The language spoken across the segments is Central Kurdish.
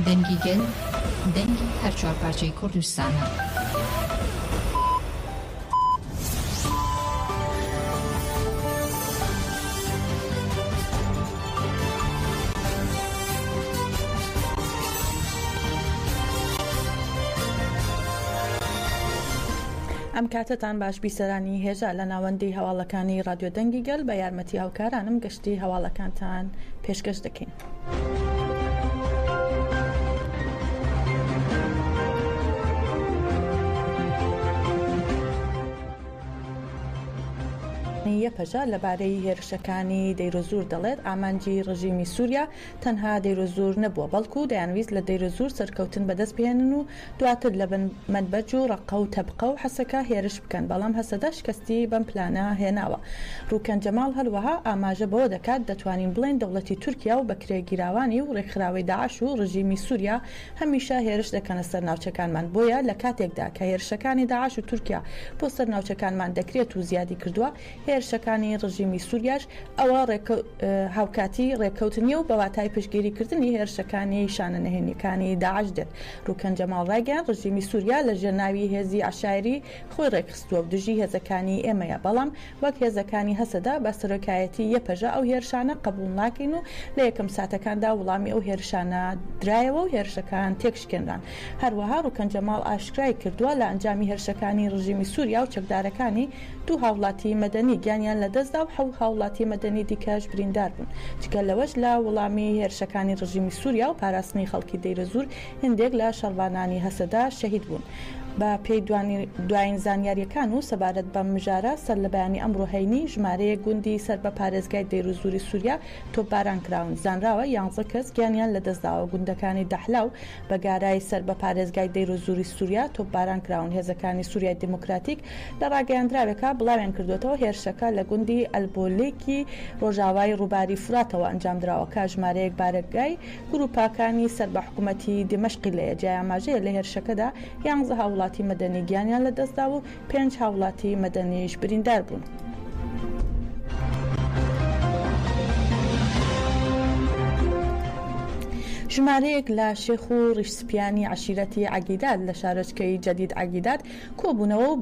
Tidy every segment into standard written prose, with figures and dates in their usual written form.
دەنگی گەل، دەنگی هەرچوار پارچەی کوردستانە. ئەم کاتەتان باش بیسەرانی هێژا لە ناوەندی هەواڵەکانی ڕادیۆ دەنگی گەل بە یارمەتی هاوکارانم گەشتی هەواڵەکانتان پێشکەش دەکەین. یەپەژە لەبارەی هێرشەکانی دەیرۆزور دەڵێت، ئامانجی ڕژیمی سووریا تەنها دەیرۆزور نەبووە، بەڵکو دەیانویست لە دەیرۆزور سەرکەوتن بەدەست بهێنن و دواتر لە مەنبەج و ڕەققە و تەبقە و حەسەکە هێرش بکەن، بەڵام هەسەدە شکستی بەم پلانە هێناوە. ڕوکەن جەماڵ هەروەها ئاماژە بەوە دەکات، دەتوانین بڵێین دەوڵەتی تورکیا و بەکرێگیراوانی و ڕێکخراوەی داعش و ڕژیمی سوریا هەمیشە هێرش دەکەنە سەر ناوچەکانمان، بۆیە لە کاتێکدا کە هێرشەکانی داعش و تورکیا بۆ سەر ناوچەکانمان دەکرێت و زیادی کردووە، هێرشەکانی ڕژیمی سوریاش ئەوە هاوکاتی ڕێککەوت نییە و بە واتای پشتگیریکردنی هێرشەکانی شانە نهێنییەکانی داعش دێت. ڕوکەن جەماڵ ڕایگەیاند، ڕژیمی سوریا لە ژێر ناوی هێزی عەشایری خۆی ڕێکخستووە و دژی هێزەکانی ئێمەیە، بەڵام وەک هێزەکانی هەسەدە بە سەرۆکایەتی یەپەژە ئەو هێرشانە قبوڵ ناکەین و لە یەکەم ساتەکاندا وڵامی ئەو هێرشانە درایەوە و هێرشەکان تێکشکێنران. هەروەها ڕوکەن جەماڵ ئاشکرای کردووە، لە ئەنجامی هێرشەکانی ڕژیمی سوریا و چەکدارەکانی دوو هاوڵاتی مەدەنی گیانیان لەدەستدا و حەوت هاوڵاتی مەدەنی دیکەش بریندار بوون. جگە لەوەش لە وڵامی هێرشەکانی ڕژیمی سوریا و پاراستنی خەڵکی دەیرەزوور هێندێک لە شەڕڤانانی هەسەدە شەهید بوون. بە پێی دوایین زانیارییەکان و سەبارەت بەم مژارە سەرلەبەیانی ئەمڕۆ هەینی ژمارەیەک گوندی سەر بە پارێزگای دەیرەزووری سوریا تۆپباران کراون. زانراوە یانزە کەس گیانیان لەدەستداوە. گوندەکانی دەحلا و بەگارای سەر بە پارێزگای دەیرەزووری سوریا تۆپباران کراون. هێزەکانی سوریای دیموکراتیک لە ڕاگەیاندراوێکا بڵاویان کردووەتەوە، هێرشەکە لە گوندی ئەلبۆلێکی ڕۆژاوای ڕووباری فوراتەوە ئەنجامدراوە کە ژمارەیەک بارەگای گرووپاکانی سەر بە حکومەتی دیمەشقی لێیە. جیای ئاماژەیە لە هێرشەکەدا یانزە هاووڵاتی مەدەنی گیانیان لەدەستدا و پێنج هاووڵاتی مەدەنیش بریندار بوون. ژمارەیەک لە شێخ و ڕیشسپیانی عەشیرەتی عەگیدات لە شارۆچکەی جەدید عەگیدات کۆبوونەوە و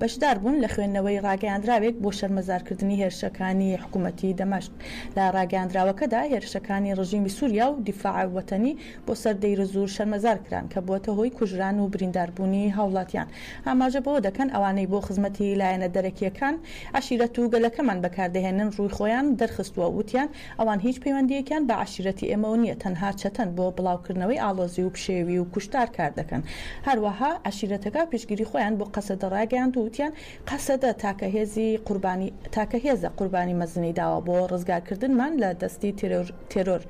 بەشداربوون لە خوێندنەوەی ڕاگەیاندراوێک بۆ شەرمەزارکردنی هێرشەکانی حکومەتی دەمەشق. لە ڕاگەیاندراوەکەدا هێرشەکانی ڕژیمی سوریا و دیفاع وەتەنی بۆ سەر دەیرەزوور شەرمەزار کران کە بووەتە هۆی کوژران و برینداربوونی هاوڵاتیان. ئاماژە بەوە دەکەن ئەوانەی بۆ خزمەتی لایەنە دەرەکییەکان عەشیرەت و گەلەکەمان بەکاردەهێنن ڕووی خۆیان دەرخستووە و وتیان ئەوان هیچ پەیوەندییەکیان بە عەشیرەتی ئێمەوە نییە، تەنها چەتەن بۆ بڵاوکردنەوەی ئاڵۆزی و پشێوی و کوشتار کار دەکەن. هەروەها عەشیرەتەکە پشتگیری خۆیان بۆ قەسەدە ڕاگەیاند و وتیان، قەسەدە تاکە هێزی قوربانی تاکە هێزە قوربانی مەزنی داوە بۆ ڕزگارکردنمان لە دەستی تێرۆر.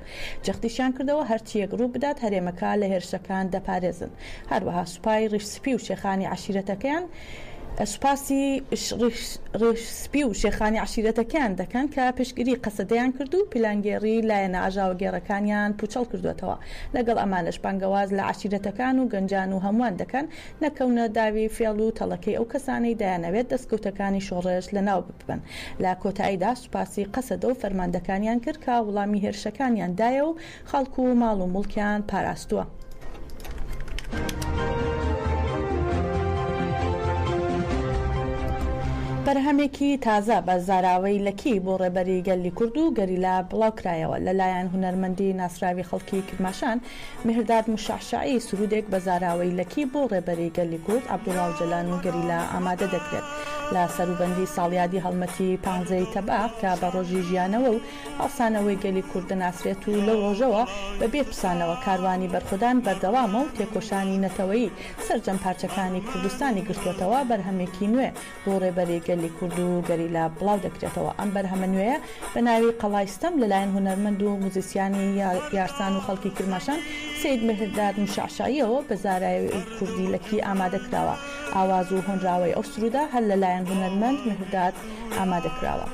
جەختیشیان کردەوە هەرچییەک ڕوو بدات هەرێمەکە لە هێرشەکان دەپارێزن. هەروەها سوپای ڕیش سپی و شێخانی عەشیرەتەکەیان سوپاسی ڕیش سپی و شێخانی عەشیرەتەکەیان دەکەن کە پشتگری قەسەدەیان کرد و پیلانگێڕی لایەنە ئاژاوەگێڕەکانیان پوچەڵ کردووەتەوە، لەگەڵ ئەمانەش بانگەواز لە عەشیرەتەکان و گەنجان و هەمووان دەکەن نەکەونە داوی فێڵ و تەڵەکەی ئەو کەسانەی دەیانەوێت دەستکەوتەکانی شۆڕش لەناو ببەن. لە کۆتاییدا سوپاسی قەسەدە و فەرماندەکانیان کرد کە وڵامی هێرشەکانیان دایەوە و خەڵک و ماڵ و موڵکیان پاراستووە. بەرهەمێکی تازە بە زاراوەی لەکی بۆ ڕێبەری گەلی کورد و گەریلا بڵاوکرایەوە، لەلایەن هونەرمەندی ناسراوی خەڵکی کرماشان مهرداد مشەعشەعی سروودێک بە زاراوەی لەکی بۆ ڕێبەری گەلی کورد عەبدوڵا ئۆجەلان و گەریلا ئامادە دەکرێت لە سەروبەندی ساڵیادی هەڵمەتی پانزەی تەباق کە بە ڕۆژی ژیانەوە و هەڵسانەوەی گەلی کورد دەناسرێت و لەو ڕۆژەوە بە بێ پسانەوە کاروانی بەرخۆدان بەردەوامە و تێکۆشانی نەتەوەیی سەرجەم پارچەکانی کوردستانی گرتووەتەوە، بەرهەمێکی نوێ بۆ ڕێبەری گەلی کورد و گەریلا بڵاو دەکرێتەوە. ئەم بەرهەمە نوێیە بە ناوی قەڵای ستەم لەلایەن هونەرمەند و موزیسیانی یارسان و خەڵکی کرماشان سەید مهرداد مشەعشەعییەوە بە زاراوەی کوردی لەکی ئامادە کراوە. ئاواز و هۆنراوەی ئەو سروودە هەر لەلایەن هونەرمەند مهرداد ئامادە کراوە.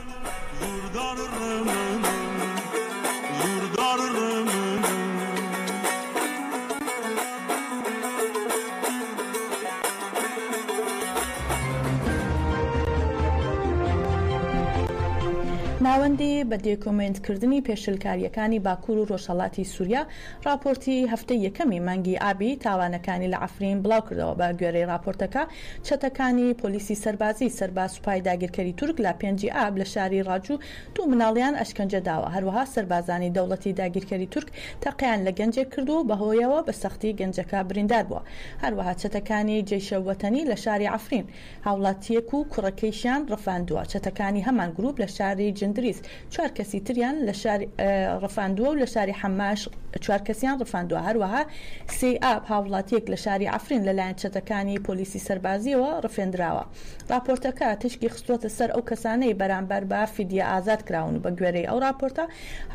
ناوەندی بە دێکۆمێنتکردنی پێشلکارییەکانی باکوور و ڕۆژهەڵاتی سووریا ڕاپۆرتی هەفتەی یەکەمی مانگی ئابی تاوانەکانی لە عەفرین بڵاوکردەوە. بە گوێرەی ڕاپۆرتەکە، چەتەکانی پۆلیسی سەربازی سەر بە سوپای داگیرکەری تورک لە پێنجی ئاب لە شاری ڕاجو دوو مناڵیان ئەشکەنجە داوە. هەروەها سەربازانی دەوڵەتی داگیرکەری تورک تەقەیان لە گەنجێک کردووە و بەهۆیەوە بە سەختی گەنجەکە بریندار بووە. هەروەها چەتەکانی جەیشە وەتەنی لە شاری عەفرین هاوڵاتییەک و کوڕەکەیشیان ڕفاندووە. چەتەکانی هەمان گروپ لە شاری جندریس چوار کەسی تریان لە شاری ڕفاندووە و لە شاری حەماش چوار کەسیان ڕفاندووە. هەروەها سێی ئاب هاوڵاتییەک لە شاری عەفرین لەلایەن چەتەکانی پۆلیسی سەربازییەوە ڕفێندراوە. ڕاپۆرتەکە تیشکی خستووەتە سەر ئەو کەسانەی بەرامبەر بە فیدیە ئازاد کراون و بەگوێرەی ئەو ڕاپۆرتە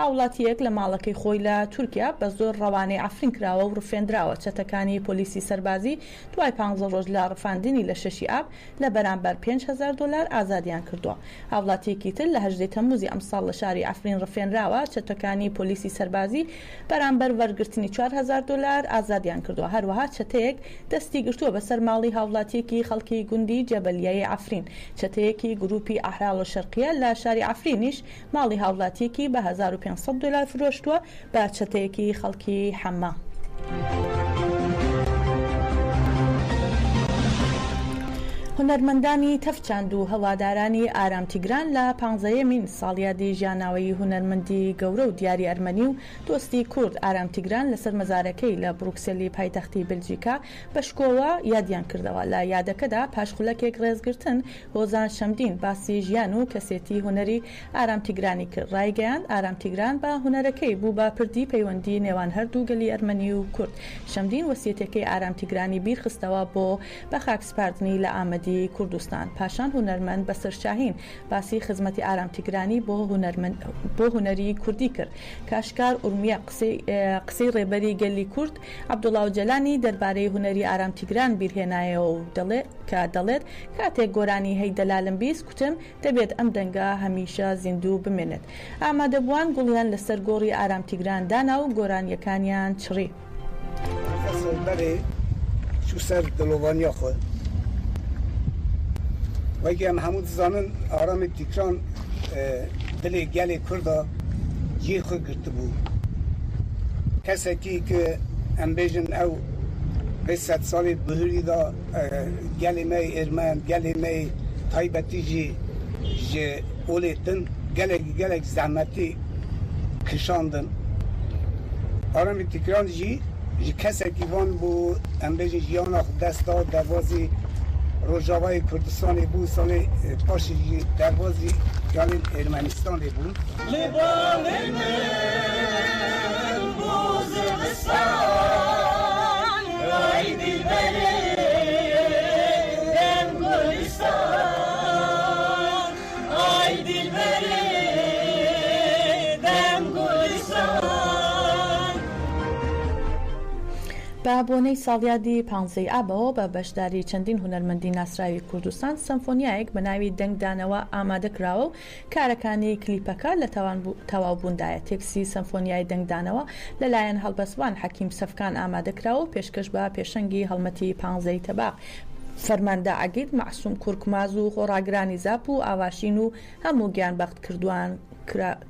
هاوڵاتییەک لە ماڵەکەی خۆی لە تورکیا بە زۆر ڕەوانەی عەفرین کراوە و ڕفێندراوە. چەتەکانی پۆلیسی سەربازی دوای پانزە ڕۆژ لە ڕفاندنی لە شەشی ئاب لە بەرامبەر 5000 دۆلار ئازادیان کردووە. هاوڵاتییەکی تر لە هەژدەی تەمموزی ئەمساڵ لە شاری عەفرین ڕفێنراوە، چەتەکانی پۆلیسی سەربازی بەرامبەر وەرگرتنی 4000 دۆلار ئازادیان کردووە. هەروەها چەتەیەک دەستی گرتووە بەسەر ماڵی هاوڵاتییەکی خەڵکی گوندی جەبەلیەی عەفرین. چەتەیەکی گروپی ئەحرار الشرقیە لە شاری عەفرینیش ماڵی هاوڵاتییەکی بە 1500 دۆلار فرۆشتووە بە چەتەیەکی خەڵکی حەما. هونەرمەندانی تەفچاند و هەوادارانی ئارام تیگران لە پانزەیەمین ساڵیادی ژیاناوەیی هونەرمەندی گەورە و دیاری ئەرمەنی و دۆستی کورد ئارام تیگران لەسەر مەزارەکەی لە بروکسێلی پایتەختی بلجیکا بە شکۆوە یادیان کردەوە. لە یادەکەدا پاش خولەکێک ڕێزگرتن هۆزان شەمدین باسی ژیان و کەسێتی هونەری ئارام تیگرانی کرد، ڕایگەیاند، ئارام تیگران بە هونەرەکەی بوو بە پردی پەیوەندی نێوان هەردوو گەلی ئەرمەنی و کورد. شەمدین وەسیەتەکەی ئارام تیگرانی بیرخستەوە بۆ بە خاکسپاردنی لە ئامەدی کوردستان. پاشان هونەرمەند بەسر شاهین باسی خزمەتی ئارام تیگرانی بۆ بۆ هونەری کوردی کرد. کاشکار ئورمیە قسەی قسەی ڕێبەری گەلی کورد عەبدوڵا ئۆجەلانی دەربارەی هونەری ئارام تیگران بیرهێنایەوە و دەڵێ کە دەڵێت کاتێک گۆرانی هەی دەلالم 20 کوتم دەبێت ئەم دەنگە هەمیشە زیندوو بمێنێت. ئامادەبووان گوڵیان لەسەر گۆڕی ئارام تیگران دانا و گۆرانییەکانیان چڕی. ساڵ بەرێ چوو سەر دڵۆڤانیا خۆ. وەکی ئەم هەموو دزانن ئارامی تیگران دلێ گەلێ کوردا جێ خۆ گرتبوو. کەسێکی کە ئەم بێژن ئەو بێ سەد ساڵی بهوریدا گەلێ مەی ئێرمەن، گەلێ مەی تایبەتی ژی ژ ئۆلێ دن گەلێک گەلێک زەحمەتی کشاندن. ئارامی تیگران ژی ژ کەسێکی وان بوو ئەم بێژن ژیانا خو دەست دا دەربازی ڕۆژاوای کوردستانی بوو ساڵێ پاشی ژی دەربازی گەلێن ئێرمەنیستانی بوو. بە بۆنەی ساڵیادی پانزەی ئابەوە بە بەشداری چەندین هونەرمەندی ناسراوی کوردستان سەمفۆنیایەک بە ناوی دەنگدانەوە ئامادە کراوە و کارەکانی کلیپەکە لە تەواوبووندایە. تێکسی سەمفۆنیای دەنگدانەوە لەلایەن هەڵبەستوان حەکیم سەفکان ئامادەکراوە و پێشکەش بە پێشەنگی هەڵمەتی پانزەی تەباق، فەرماندە عەگید مەعسوم کورکماز و خۆڕاگرانی زاپ و ئاواشین و هەموو گیانبەختکردووان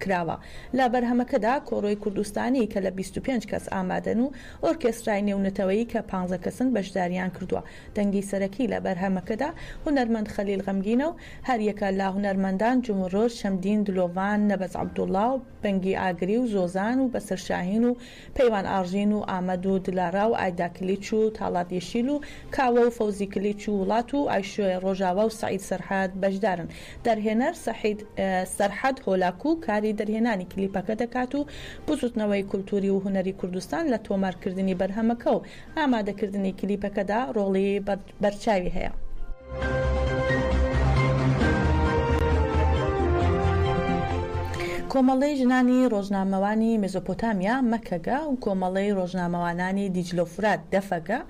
کراوە. لە بەرهەمەکەدا کۆرۆی کوردستانی کە لە 25 کەس ئامادەن و ئۆرکێسترای نێونەتەوەیی کە پانزە کەسن بەشداریان کردووە. دەنگی سەرەکی لە بەرهەمەکەدا هونەرمەند خەلیل غەمگینە و هەریەکە لە هونەرمەندان جمرۆز شەمدین دلۆڤان، نەبەز عەبدوڵا و بەنگی ئاگری و زۆزان و بەسر شاهین و پەیوان ئاڕژین و ئامەد و دلارا و ئایدا کلیچ و تاڵات یەشیل و کاوە و فەوزی کلیچ و وڵات و ئایشۆێ ڕۆژاوا و سەعید سەرحەد بەشدارن. دەرهێنەر سەحید سەرحەد هۆلاکو کاری دەرهێنانی کلیپەکە دەکات و بزوتنەوەی کولتوری و هونەری کوردستان لە تۆمارکردنی بەرهەمەکە و ئامادەکردنی کلیپەکەدا ڕۆڵی بەرچاوی هەیە. کۆمەڵەی ژنانی ڕۆژنامەوانی مێزۆپۆتامیا، مەکەگە، و کۆمەڵەی ڕۆژنامەوانانی دیجلە و فورات، دەفەگە،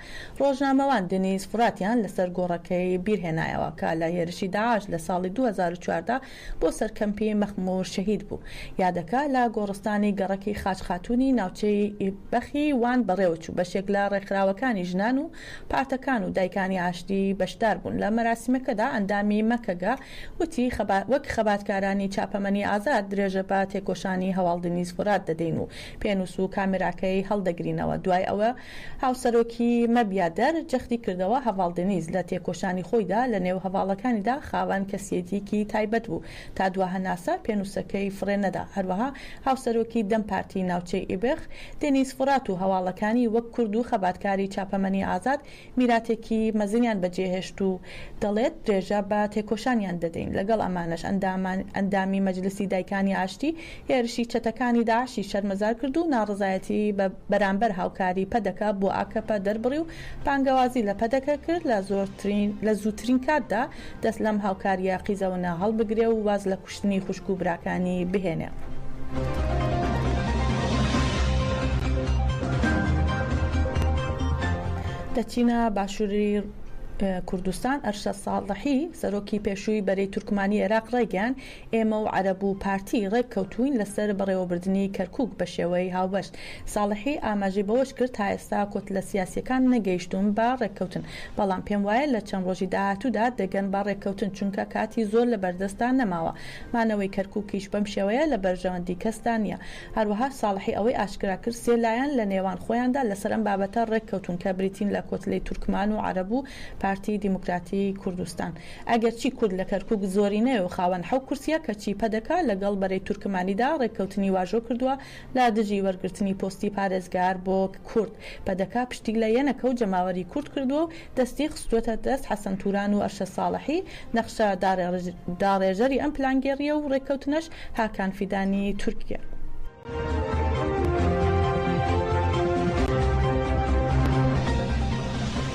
ڕۆژنامەوان دنیز فوراتیان لەسەر گۆڕەکەی بیرهێنایەوە کە لە هێرشی داعش لە ساڵی 2014 بۆ سەر کەمپی مەخمور شەهید بوو. یادەکە لە گۆڕستانی گەڕەکی خاچ خاتوونی ناوچەی بەخی وان بەڕێوەچوو، بەشێک لە ڕێکخراوەکانی ژنان و پارتەکان و دایکانی ئاشتی بەشدار بوون. لە مەراسیمەکەدا ئەندامی مەکەگە وتی، وەک خەباتکارانی چاپەمەنی ئازاد درێژە بە تێکۆشانی هەواڵ دنیز فورات دەدەین و پێنووس و کامێراکەی هەڵدەگرینەوە. دوای ئەوە هاوسەرۆکی مەبیا دەر جەختی کردەوە، هەڤاڵ دنیز لە تێکۆشانی خۆیدا لە نێو هەڤاڵەکانیدا خاوەن کەسێتییەکی تایبەت بوو، تا دوا هەناسە پێنووسەکەی فڕێ نەدا. هەروەها هاوسەرۆکی دەم پارتی ناوچەی ئیبخ، دێنیز فورات و هەواڵەکانی وەک کورد و خەباتکاری چاپەمەنی ئازاد میراتێکی مەزنیان بەجێهێشت و دەڵێت درێژە بە تێکۆشانیان دەدەین. لەگەڵ ئەمانەش ئەندامی مەجلسی دایکانی ئاشتی هێرشی چەتەکانی داعشی شەرمەزار کرد و ناڕەزایەتی بە بەرامبەر هاوکاری پەدەکە بۆ ئاکەپە دەربڕی و بانگەوازی لە پەدەکە کرد لە زۆرترین لە زووترین کاتدا دەست لەم هاوکارییە قیزەونە هەڵبگرێ و واز لە کوشتنی خوشک و براکانی بهێنێ. دەچینە باشووری کوردستان ئەرشەد ساڵحی سەرۆکی پێشووی بەرەی تورکمانی عێراق ڕایگەیاند ئێمە و عەرەب و پارتی ڕێککەوتووین لەسەر بەڕێوەبردنی کەرکوک بە شێوەی هاوبەش. ساڵحی ئاماژەی بەوەشکرد، تا ئێستا کۆتلە سیاسییەکان نەگەیشتوون بە ڕێککەوتن، بەڵام پێموایە لە چەند ڕۆژی داهاتوودا دەگەن بە ڕێککەوتن، چونکە کاتی زۆر لەبەردەستدا نەماوە، مانەوەی کەرکوکیش بەم شێوەیە لە بەرژەوەندی کەسدا نییە. هەروەها ساڵحی ئەوەی ئاشکرا کرد، سێ لایەن لە نێوان خۆیاندا لەسەر ئەم بابەتە ڕێککەوتوون کە بریتین لە کۆتلەی تورکمان و عەرەب و پارتی دیموکراتی کوردستان. ئەگەرچی کورد لە کەرکوک زۆرینەیە و خاوەن حەو کورسیە، کەچی پەدەکە لەگەڵ بەرەی تورکمانیدا ڕێککەوتنی واژۆ کردووە لە دژی وەرگرتنی پۆستی پارێزگار بۆ کورد. پەدەکە پشتی لە یەنەکە و جەماوەری کورد کردووە و دەستی خستووەتە دەست حەسەن توران و ئەرشەد ساڵحی، نەخشە داڕێژەری ئەم پلانگێڕییە و ڕێککەوتنەش هاکان فیدانی تورکیە.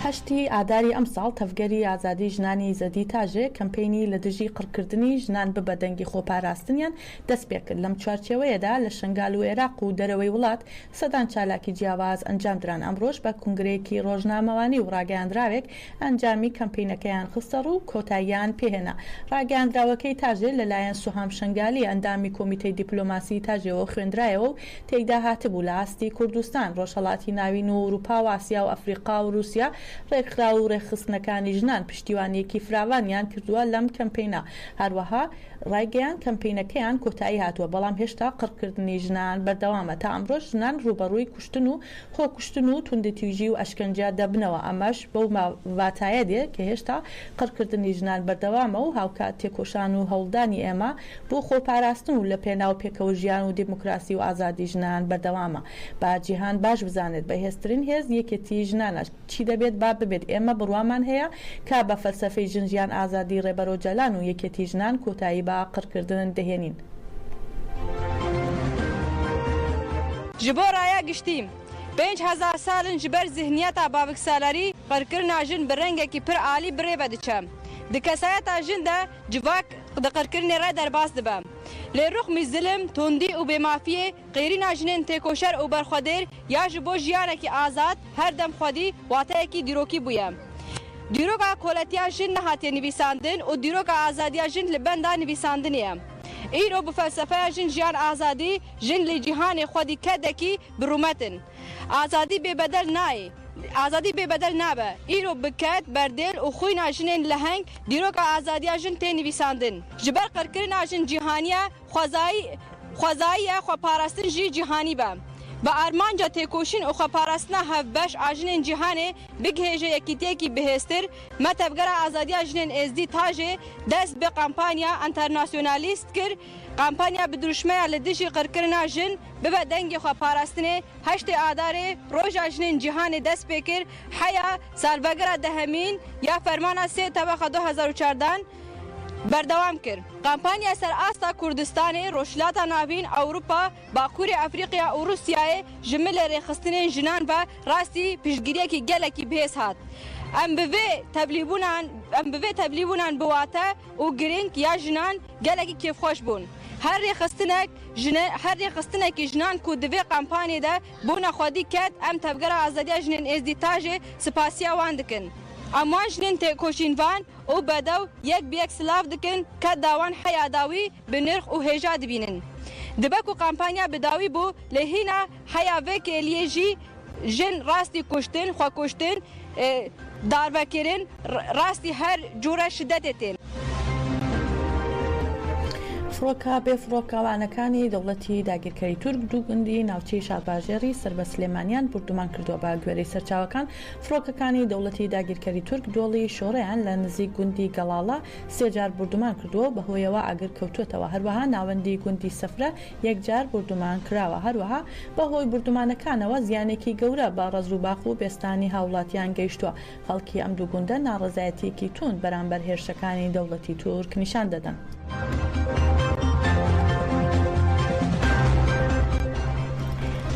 هەشتی ئاداری ئەمساڵ تەڤگەری ئازادی ژنانی ئیزەدی تاژێ کەمپەینی لە دژی قڕکردنی ژنان ببە دەنگی خۆپاراستنیان دەستپێکرد، لەم چوارچێوەیەدا لە شەنگال و ئێراق و دەرەوەی وڵات سەدان چالاکی جیاواز ئەنجامدران، ئەمڕۆش بە کونگرەیەکی ڕۆژنامەوانی و ڕاگەیاندراوێک ئەنجامی کەمپینەکەیان خستەڕوو و کۆتاییان پێهێنا. ڕاگەیاندراوەکەی تاژێ لەلایەن سوهام شەنگالی ئەندامی کۆمیتەی دیپلۆماسی تاژێوە خوێندرایەوە و تێیدا هاتبوو لە ئاستی کوردستان، ڕۆژهەڵاتی ناوین و ئوروپا و ئاسیا و ئەفریقا و ڕوسیا ڕێکخراو و ڕێکخستنەکانی ژنان پشتیوانییەکی فراوانیان کردووە لەم کەمپەینە. هەروەها ڕایگەیاند کەمپەینەکەیان کۆتایی هاتووە، بەڵام هێشتا قڕکردنی ژنان بەردەوامە، تا ئەمڕۆش ژنان ڕووبەڕووی کوشتن و خۆکوشتن و توندوتیژی و ئەشکەنجە دەبنەوە، ئەمەش بەو واتایە دێ کە هێشتا قڕکردنی ژنان بەردەوامە و هاوکات تێکۆشان و هەوڵدانی ئێمە بۆ خۆپاراستن و لەپێناو پێکەوەژیان و دێموکراسی و ئازادی ژنان بەردەوامە. با جیهان باش بزانێت بەهێزترین هێز یەکێتی ژنانە، چی دەبێت با ببێت، ئێمە بڕوامان هەیە کە بە فەلسەفەی ژن ژیان ئازادی ڕێبەر ئۆجالان و یەکێتی ژنان کۆتایی بە قڕکردن دەهێنین. Ji bo raya giştî 5000 sal in ji ber zihniyeta baviksalarî qirkirina jin bi rengekî pir alî bi rê ve diçe. Di kesayeta jin de civak di qirkirinê re derbas dibe. Lê ruxmî zilm, tundî û bêmafiyê qêrîna jinên têkoşer û berxwedêr ya ji bo jiyanekî azad her dem xwedî wateyekî dîrokî bûye. Dîroka koletiya jin nehatiye nivîsandin û dîroka azadiya jin li benda nivîsandinê ye. Îro bi felsefeya jin jiyan azadî jin li cîhanê xwedî kedekî bi rûmet in. Azadî bêbedel nayê. Azadî bêbedel nabe. Îro bi ked, berdêl û xwîna jinên leheng dîroka azadiya jin tê nivîsandin. Ji ber qirkirina jin cîhanî ye, xwezayî xwezayî ye xweparastin jî cîhanî be. Bi armanca têkoşîn û xweparastina hevbeş a jinên cîhanê bigihêje yekîtiyekî bihêztir, me Tevgera Azadiya Jinên Êzdî TAJÊ dest bi kampanya enternasyonalîst kir. Kampanya bi dirûşmeya li dijî qirkirina jin bibe dengê xweparastinê heştê Adarê Roja Jinên Cîhanê dest pê kir heya salvegera dehemîn ya fermana sê Tebaxa 2014 berdewam kir. Kampanya ser asta Kurdistanê, Rojhilata Navîn, Ewropa, Bakurê Efrîqya û Rûsyayê ji milê rêxistinên jinan ve rastî piştgiriyekî gelekî bihêz hat. Em bi vê tevlîbûnan em bi vê tevlîbûnan bi wate û girîng ya jinan gelekî kêfxweş bûn. Her rêxistinek jine her rêxistinekî jinan ku di vê kampanyê de bûne xwedî ket em Tevgera Azadiya Jinên Êzdî TAJÊ sipasiya wan dikin. Em wan jinên têkoşînvan û bedew yek bi yek silav dikin keda wan heya dawî bi nirx û hêja dibînin. Dibe ku kampanya bi dawî bû lê hîna heya vê kêliyê jî jin rastî kuştin, xwekuştin, darvekirin, rastî her cûre şidetê tên. فڕۆکە بێ فڕۆکەوانەکانی دەوڵەتی داگیرکەری تورک دوو گوندی ناوچەی شارباژێڕی سەر بە سلێمانیان بوردومان کردووە. بە گوێرەی سەرچاوەکان فڕۆکەکانی دەوڵەتی داگیرکەری تورک دۆڵی شۆڕەیان لە نزیک گوندی گەڵاڵە سێ جار بوردومان کردووە و بەهۆیەوە ئاگر کەوتووەتەوە، هەروەها ناوەندی گوندی سەفرە یەکجار بوردومان کراوە، هەروەها بەهۆی بوردومانەکانەوە زیانێکی گەورە بە ڕەز و باخ و بێستانی هاوڵاتیان گەیشتووە، خەڵکی ئەم دوو گوندە ناڕەزایەتییەکی توند بەرامبەر هێرشەکانی دەوڵەتی تورک نیشان دەدەن.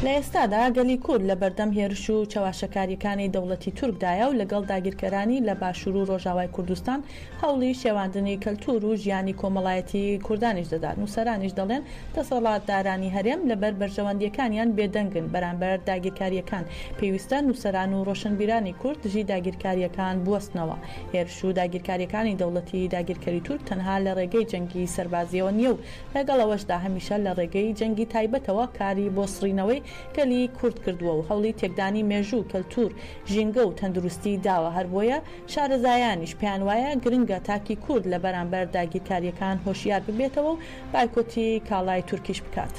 لە ئێستادا گەلی کورد لە بەردەم هێرش و چەواشەکارییەکانی دەوڵەتی تورکدایە و لەگەڵ داگیرکەرانی لە باشوور و ڕۆژاوای کوردستان هەوڵی شێواندنی کەلتوور و ژیانی کۆمەڵایەتی کوردانیش دەدات، نووسەرانیش دەڵێن دەسەڵاتدارانی هەرێم لەبەر بەرژەوەندییەکانیان بێدەنگن بەرامبەر داگیرکارییەکان، پێویستە نووسەران و ڕۆشنبیرانی کورد دژی داگیرکارییەکان بوەستنەوە. هێرش و داگیرکارییەکانی دەوڵەتی داگیرکەری تورک تەنها لە ڕێگەی جەنگی سەربازییەوە نییە و لەگەڵ ئەوەشدا هەمیشە لە ڕێگەی جەنگی تایبەتەوە کاری بۆ سڕینەوەی گەلی کورد کردووە و هەوڵی تێکدانی مێژوو، کەلتوور، ژینگە و تەندروستی داوە، هەربۆیە شارەزایانیش پێیانوایە گرنگە تاکی کورد لە بەرامبەر داگیرکارییەکان هۆشیار ببێتەوە و بایکۆتی کاڵای تورکیش بکات.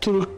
تورک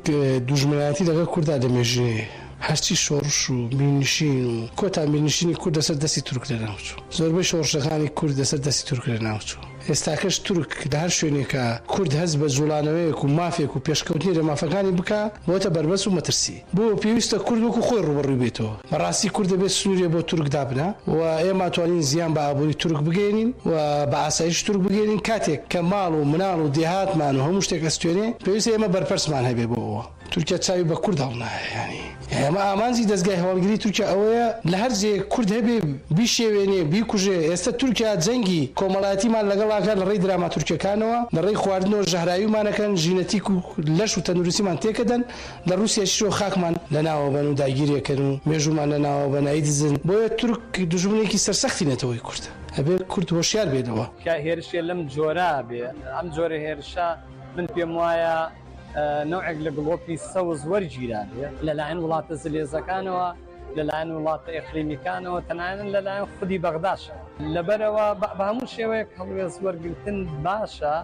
دوژمنایەتی لەگەڵ کوردا لەمێژینەیە. هەرچی شۆڕش و میرنشین و کۆتا میرنشینی کورد لەسەر دەستی تورک لەناوچوو. زۆربەی شۆڕشەکانی کورد لەسەر دەستی تورک لەناوچوو. ئێستاکەش تورک لە هەر شوێنێکا کورد هەست بە جوڵانەوەیەک و مافێک و پێشکەوتنی لە مافەکانی بکا بۆتە بەربەست و مەترسی. بۆ پێویستە کورد وەکو خۆی ڕووبەڕووی بێتەوە. بە ڕاستی کورد دەبێت سنوورێ بۆ تورک دابنا و ئێمە ئەتوانین زیان بە ئابووری تورک بگەیەنین و بە ئاسایشی تورک بگەیەنین کاتێک کە ماڵ و مناڵ و دێهاتمان و هەموو شتێک ئەستوێنێ پێویستە ئێمە بەرپەرچمان هەبێ بۆ ئەوە. تورکیا چاوی بە کورد هەڵنایە یانی ئێمە ئامانجی دەزگای هەواڵگری تورکیا ئەوەیە لە هەر جێیەک کورد هەبێ بیشێوێنێ بیکوژێ ئێستە تورکیا جەنگی کۆمەڵایەتیمان لەگەڵ ئەکا لە ڕێی دراما تورکیەکانەوە لە ڕێی خواردنەوە ژەهراویمان ئەکەن ژینەتیک و لەش و تەندروستیمان تێکەدەن لە ڕوسیاشیشەوە خاکمان لەناوەبەن و داگیرێکەن و مێژوومان لەناوەبەن ئەیدزن بۆیە تورک دوژمنێکی سەرسەختی نەتەوەی کوردە ئەبێ کورد هۆشیار بێ لەوە. کە هێرشێ لەم جۆرە بێ ئەم جۆرە هێرشە من پێم وایە نەوعێک لە گڵۆپی سەوز وەرگیرابێ لەلایەن وڵاتە زلێزەکانەوە، لەلایەن وڵاتە ئیقلیمیکانەوە، تەنانەت لەلایەن خودی بەغداشەوە. لەبەرئەوە بە هەموو شێوەیەک هەڵوێست وەرگرتن باشە،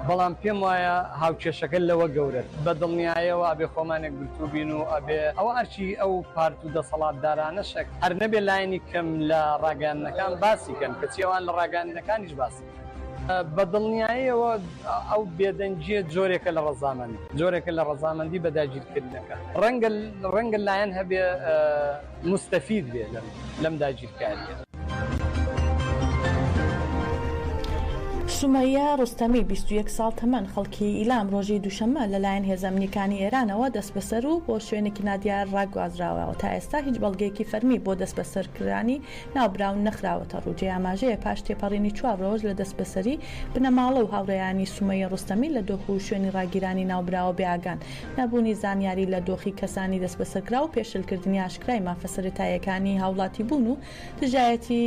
بەڵام پێم وایە هاوکێشەکە لەوە گەورەتر. بە دڵنیایەوە ئەبێ خۆمان یەکگرتوو بین و ئەبێ ئەوە ئەرکی ئەو پارت و دەسەڵاتدارانەشە هەر نەبێ لایەنی کەم لە ڕاگەیاندنەکان باسی کەن، کەچی ئەوان لە ڕاگەیاندنەکانیش باسی بە دڵنیاییەوە ئەو بێدەنگییە جۆرێکە لە ڕەزامەندی، جۆرێکە لە ڕەزامەندی بە داگیرکردنەکە. ڕەنگە ڕەنگە لایەن هەبێ موستەفید بێ لەم لەم داگیرکارییە. سومەیە ڕۆستەمی، 21 ساڵ تەمەن، خەڵکی ئیلام، ڕۆژی دووشەممە لەلایەن هێزە ئەمنییەکانی ئێرانەوە دەستبەسەر و بۆ شوێنێکی نادیار ڕاگوازراوە و تا ئێستا هیچ بەڵگەیەکی فەرمی بۆ دەستبەسەرکرانی ناوبراو نەخراوەتەڕوو. جێی ئاماژەیە پاش تێپەڕینی چوار ڕۆژ لە دەستبەسەری، بنەماڵە و هاوڕێیانی سومەیە ڕۆستەمی لە دۆخ و شوێنی ڕاگیرانی ناوبراوە بێئاگان. نەبوونی زانیاری لە دۆخی کەسانی دەستبەسەرکراو و پێشلکردنی ئاشکرای مافە سەرەتاییەکانی هاوڵاتیبوون و دژایەتی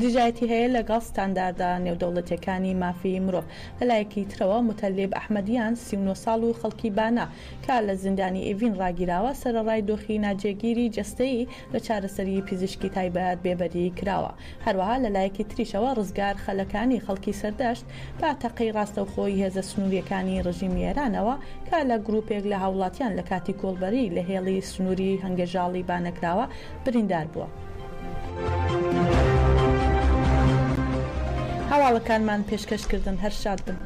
دژایەتی هەیە لەگەڵ ستانداردە نێودەوڵەتییەکانی مافی مرۆڤ. لە لایەکی ترەوە موتەلیب ئەحمەدیان 39 ساڵ و خەڵکی بانە کە لە زیندانی ئیڤین ڕاگیراوە سەرەڕای دۆخی ناجێگیری جەستەیی لە چارەسەری پزیشکی تایبەت بێبەری کراوە. هەروەها لە لایەکی تریشەوە ڕزگار خەلەکانی خەڵکی سەردەشت بە تەقەی ڕاستەوخۆی هێزە سنوورییەکانی ڕژیمی ئێرانەوە کە لە گرووپێک لە هاووڵاتیان لە کاتی کۆڵبەری لە هێڵی سنووری هەنگەژاڵی بانە کراوە بریندار بووە. هەواڵەکانمان پێشکەش کردن. هەر شاد بن.